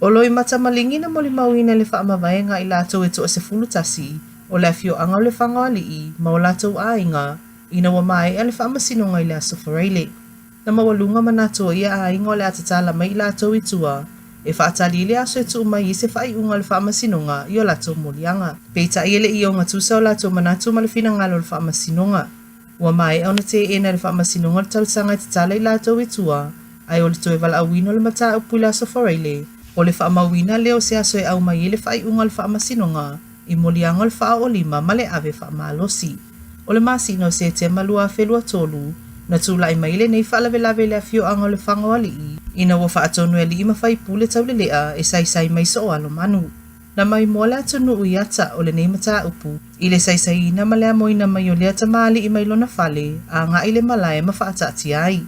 O Loimata Maligi na molimauina i le faamavaega a i latou e toa-11 o le afioaga o Lefaga-o-Alii ma o latou aiga ina ua maea le faamasinoga i le Aso Faraile. Na maualuga manatu o ia aiga o le a tatala mai i latou i tua e faatali i le aso e tuu mai ai se faaiuga o le faamasinoga i o latou moliaga. Peitai e le i ogatusa o latou manatu ma le finagalo o le faamasinoga. Ua maea ona teena e le faamasinoga le talosaga e tatala i latou i tua, ae o le toe valaauina o le mataupu i le Aso Faraile, o le faamauina lea o se aso e aumai ai le faaiuga o le faamasinoga i moliaga o le faaoolima ma le ave faamalosi. O le masina o Setema 2023, na tulai mai lenei faalavelave i le afioaga o Lefaga-o-Alii, ina ua faatonu e alii ma faipule taulelea e saisai mai sooalo manu. Na maimoa le atunuu i ata o lenei mataupu i le saisaiina ma le amoina mai o lea tamalii mai lona fale agai i le malae ma faataatia ai.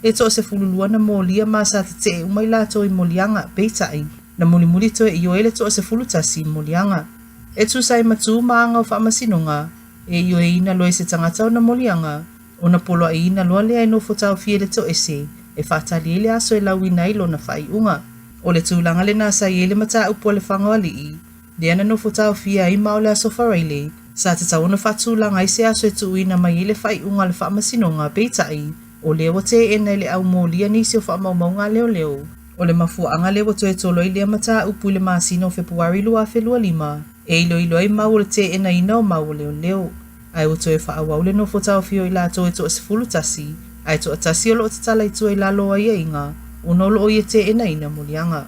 E toa-12 na molia ma sa tetee uma i latou i moliaga, peitai, na mulimuli toe ioe le toa-11 i moliaga. E tusa ai ma tu ma aga o faamasinoga, e ioeina loa e se tagata ona moliaga, ona poloaiina loa lea e nofo taofia i le toese e faatali ai le aso e lauina ai lona faaiuga. O le tulaga lena sa i ai le mataupu a Lefaga-o-Alii, lea na nofo taofia ai ma o le Aso Faraile, sa tatau ona faatulaga ai se aso e tuuina mai ai le faaiuga a le faamasinoga, peitai, o lea ua teena e le au molia nisi o faamaumauga a leoleo. O le mafuaaga lea ua toe tolo ai lea mataupu i le masina o Fepuari 2025 e iloilo ai mau o le teenaina o mau o leoleo. Ae ua toe faaauau le nofo taofia o i latou e toa-11, ae toatasi o lo o tatala i tua i lalo o aiaiga ona o lo o ia teenaina moliaga.